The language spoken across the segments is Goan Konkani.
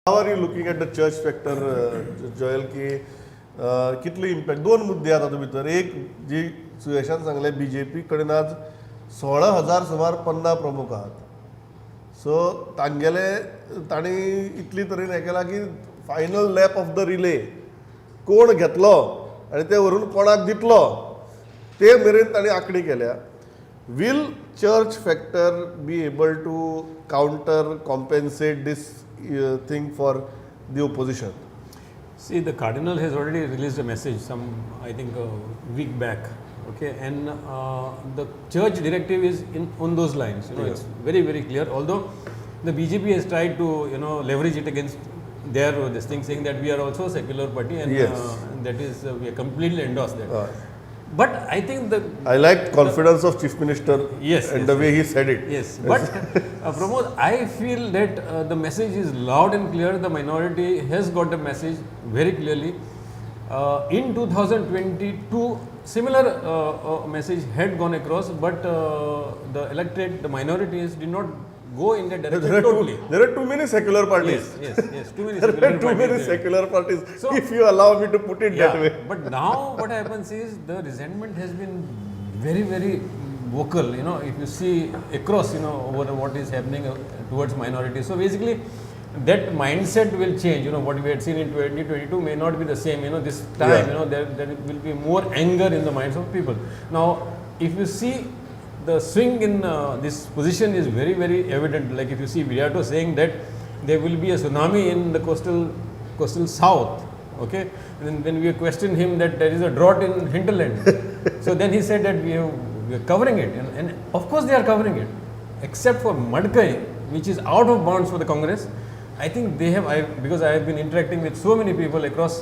How are you looking at the church factor, Joel, की कितली इम्पॅक्ट? दोन मुद्दे आहा तातूंत भितर. एक जी सुयशान सांगलें, बीजेपी कडेन आज 16,000 सुमार पन्ना प्रमुख आहात. सो तांगेले तांणी इतली तरेन हें केलां की final lap of the relay कोण घेतलो आनी ते व्हरून कोणाक दितलो ते मेरेन तांणी आंखणी केल्या. Will church factor be able to counter compensate this thing for the opposition? See, the Cardinal has already released a message some, I think, a week back. Okay, and the church directive is in on those lines. It's very, very clear. Although the BJP has tried to leverage it against their this thing, saying that we are also a secular party and that is we are completely endorse that. But I think the I like confidence of Chief Minister and the way he said it. Yes, but Pramod, I feel that the message is loud and clear. The minority has got the message very clearly. In 2022, similar message had gone across, but the electorate, the minorities did not go in that direction There are totally. too, there are too many secular parties. Yes, too many There secular are too many parties there. Secular parties, if you allow me to put it that way. But now what happens is the resentment has been very, very vocal. If you see across, over what is happening towards minorities. So basically, that mindset will change. What we had seen in 2022 may not be the same. This time, there will be more anger in the minds of people. Now, if you see, the swing in this position is very, very evident. Like if you see Viriato saying that there will be a tsunami in the coastal south. Okay, and then when we questioned him that there is a drought in hinterland, so then he said that we are covering it, and of course they are covering it, except for Madkai, which is out of bounds for the Congress. I think they have, I, because I have been interacting with so many people across,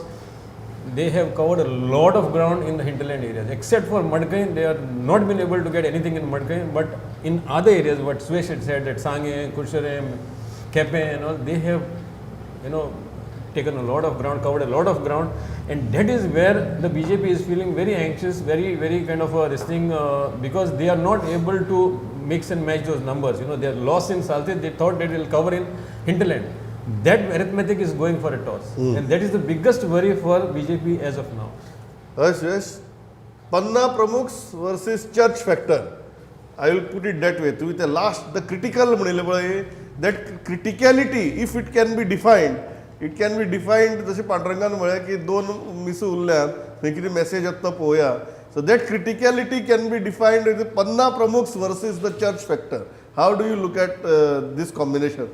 they have covered a lot of ground in the hinterland areas. Except for Madkai, they are not been able to get anything in Madkai, but in other areas, what Suyesh had said, that Sanguem, Curchorem, Quepem and all, they have taken a lot of ground, covered a lot of ground, and that is where the BJP is feeling very anxious, very, very kind of a this thing, because they are not able to mix and match those numbers. Their loss in Salcete, they thought that will cover in hinterland. That arithmetic is going for a toss, and that is the biggest worry for BJP as of now. हय सुयश, पन्ना Pramukhs versus church factor, I will put it that way. तुवें ते लास्ट the critical म्हणिल्लें पळय, that criticality, if it can be defined, it can be defined. जशें पांडुरंगान म्हळें की दोन मिसू उरल्यात, थंय कितें मॅसेज येता तो पळोवया. So that criticality can be defined with Panna Pramukhs versus the church factor. How do you look at this combination?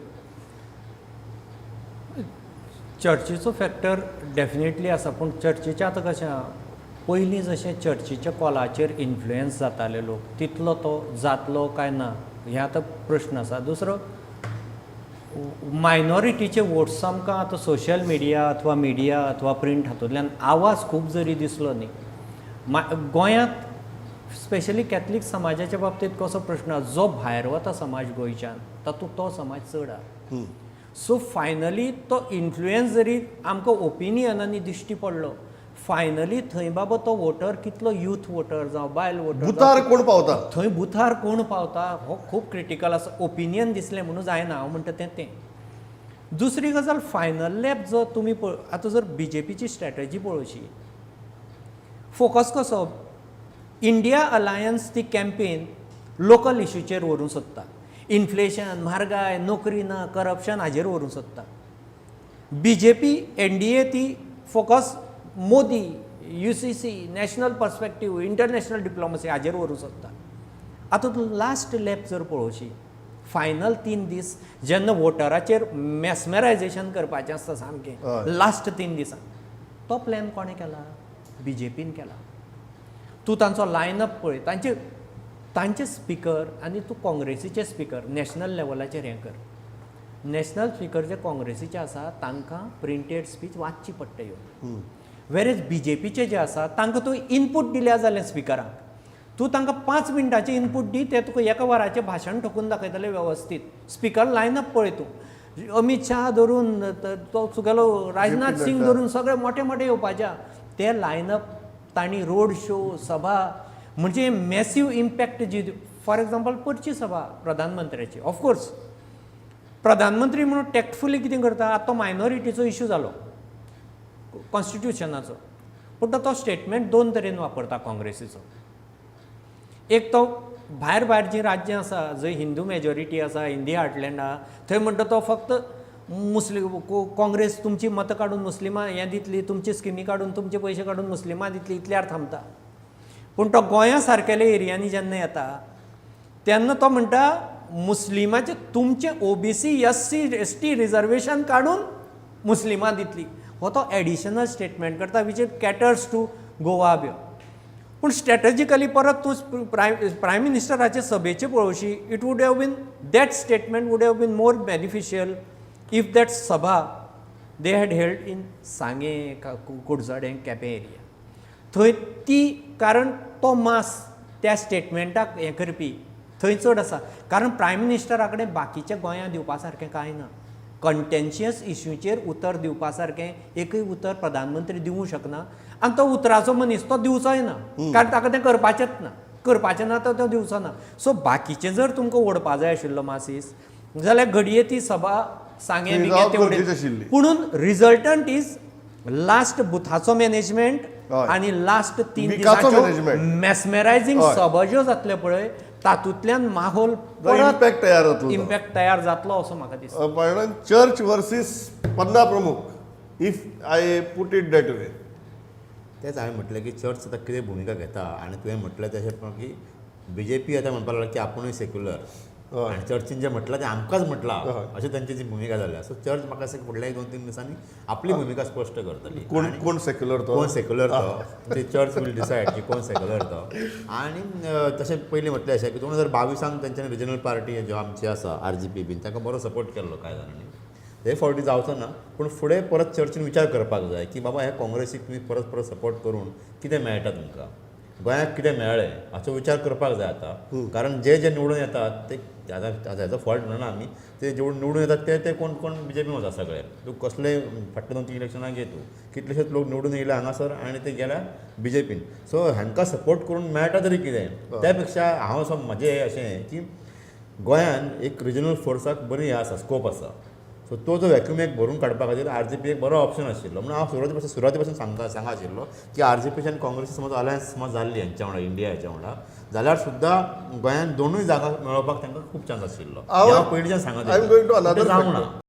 चर्चीचो factor definitely आसा, पूण चर्चीचें आतां कशें आहा, पयलीं जशें चर्चीच्या कॉलाचेर इन्फ्लुयन्स जाताले लोक, तितलो तो जातलो काय ना हें आतां प्रश्न आसा. दुसरो, मायनॉरिटीचे वोट्स आमकां आतां सोशल मिडिया अथवा मिडिया अथवा प्रिंट हातूंतल्यान आवाज खूब जरी दिसलो न्ही, मा गोंयांत स्पेशली कॅथलीक समाजाच्या बाबतींत कसो प्रश्न आहा, जो भायर वता समाज गोंयच्यान, तातूंत तो समाज चड आहा. सो फायनली तो इन्फ्लुयन्स जरी आमकां ओपिनियनांनी दिश्टी पडलो, फायनली थंय बाबा तो वोटर कितलो, यूथ वोटर जावं बायल वोटर, बुथार कोण पावता? थंय बुथार कोण पावता हो खूब क्रिटिकल आसा. ओपिनियन दिसलें म्हणून जायना, हांव म्हणटा तें तें. दुसरी गजाल, फायनल लॅप जो तुमी पळय, आतां जर बीजेपीची स्ट्रॅटजी पळोवची, फोकस कसो, इंडिया अलायन्स ती कॅम्पेन लोकल इशूचेर व्हरूंक सोदता, इन्फ्लेशन, म्हारगाय, नोकरी ना, करप्शन हाजेर व्हरूंक सोदता. बीजेपी, एनडीए ती focus Modi, UCC, national perspective, international diplomacy हाजेर व्हरूंक सोदता. आतां तूं लास्ट लॅप जर पळोवशी, फायनल 3 दीस जेन्ना वोटराचेर मेस्मेरायजेशन करपाचें आसता सामकें, लास्ट 3 दिसां तो प्लॅन कोणें केला? बीजेपीन केला. तूं तांचो लायनअप पळय, तांचे स्पिकर आनी तूं काँग्रेसीचे स्पिकर नॅशनल लेवलाचेर हें कर. नॅशनल स्पिकर जे काँग्रेसीचे आसा, तांकां प्रिंटेड स्पीच वाचची पडटा येवन, वेरेज बीजेपीचे जे आसा, तांकां तूं इनपूट दिल्या जालें स्पिकरांक. तूं तांकां 5 मिनटाचें इनपूट दी, ते तुका एका वराचें भाशण ठोकून दाखयतले व्यवस्थीत. स्पिकर लायनअप पळय तूं, अमीत शाह धरून तो तुगेलो राजनाथ सिंग धरून सगळे मोठे मोठे येवपाचे आहा. ते लायनअप तांणी रोड शो, सभा, म्हणजे मॅसीव इम्पॅक्ट जी, फॉर एग्जाम्पल, परची सभा प्रधानमंत्र्याची, ऑफकोर्स. प्रधानमंत्री म्हणून टॅक्टफुली कितें करता, आतां तो मायनॉरिटीचो इशू जालो कॉन्स्टिट्युशनाचो, पूण तो स्टेटमेंट दोन तरेन वापरता काँग्रेसीचो. एक तो भायर भायर जीं राज्यां आसा जंय हिंदू मेजॉरिटी आसा, हिंदी हार्टलँड आहा, थंय म्हणटा तो फक्त मुस्लीम काँग्रेस तुमची मतां काडून मुस्लिमां हें दितली, तुमची स्किमी काडून तुमचे पयशे काडून मुस्लिमां दितली, इतल्यार थांबता. पूण तो गोंया सारकेल्या एरियांनी जेन्ना येता तेन्ना तो म्हणटा मुस्लिमाचें तुमचें OBC SC ST reservation काडून मुस्लिमां दितली. हो तो एडिशनल स्टेटमेंट करता which it caters to Goa बियो. पूण स्ट्रॅटजिकली परत तूं प्रायम मिनिस्टराचे सभेचे पळोवशी, it would have been, that statement would have been more beneficial if that Sabha they had held in Sanguem, Curchorem, Quepem area. थंय ती, कारण तो मास त्या स्टेटमेंटाक हें करपी थंय चड आसा, कारण प्रायम मिनिस्टरा कडेन बाकीच्या गोंयांत दिवपा सारकें कांय ना. कंटेन्शियस इश्यूचेर उतर दिवपा सारकें एकूय उतर प्रधानमंत्री दिवूंक शकना आनी तो उतराचो मनीस, तो दिवचोय ना, कारण ताका तें करपाचेंच ना, करपाचें ना तर तो दिवचो ना. सो बाकीचें जर तुमकां ओडपा जाय आशिल्लो मासीस जाल्यार घडये ती सभा सांगें थंय बिगें जावप ते गरजेची आशिल्ली. पुणून रिजल्टंट is last बुथाचो मॅनेजमेंट आनी लास्ट 3 विकाचो दिसांच्यो management. मेस्मेरायझींग सभा ज्यो जातल्यो पळय तातूंतल्यान माहोल परत इम्पॅक्ट तयार जातलो. इम्पॅक्ट तयार जातलो असो म्हाका दिसता. पण चर्च वर्सीस पन्ना प्रमुख, if I put it that way. तेच हांवें म्हटलें की चर्च आतां कितें भुमिका घेता आनी तुवें म्हटलें तशें पण की बीजेपी आतां म्हणपाक लागला की आपुणूय सेक्युलर आनी चर्चीन जें म्हटलां तें आमकांच म्हटलां अशें तांची जी भुमिका जाल्या. सो चर्च म्हाका दिसता की फुडल्या एक 2-3 दिसांनी आपली भुमिका स्पश्ट करतली. कोण कोण सेक्युलर तो, कोण सेक्युलर तो ते चर्च will decide की कोण सेक्युलर तो. आनी तशें पयलीं म्हटलें अशें की 2022 तेंच्यांनी रिजनल पार्टी ज्यो आमची आसा RGP बीन ताका बरो सपोर्ट केल्लो कांय जाणांनी. हे फावटी जावचो ना, पूण फुडें परत चर्चीन विचार करपाक जाय की बाबा हे काँग्रेसीक तुमी परत परत सपोर्ट करून कितें मेळटा तुमकां, गोंयाक कितें मेळ्ळें हाचो विचार करपाक जाय आतां. कारण जे जे निवडून येतात ते आतां हेजो फॉल्ट म्हणना आमी, ते जे निवडून येतात ते ते कोण कोण बीजेपी वता सगळे. तूं कसले फाटले 2-3 इलेक्शनां घे, तूं कितलेशेच लोक निवडून येयले हांगासर आनी ते गेल्या बीजेपीन. सो हांकां सपोर्ट करून मेळटा तरी कितें, त्या पेक्षा हांव असो म्हजें अशें की गोंयान एक रिजनल फोर्साक बरी हें आसा, स्कोप आसा. सो तो जो वॅक्यूम एक भरून काडपा खातीर RGP एक बरो ऑप्शन आशिल्लो. म्हणून हांव सुरवाते पासून सांगा आशिल्लो की RGP आनी काँग्रेसी समज अलायन्स समज जाल्ली हेंच्या वांगडा, इंडिया हेच्या वांगडा जाल्यार सुद्दां गोंयान दोनूय जागा मेळोवपाक तांकां खूब चान्स आशिल्लो. हांव पयलींच्यान सांगत I am going to another जावंक ना.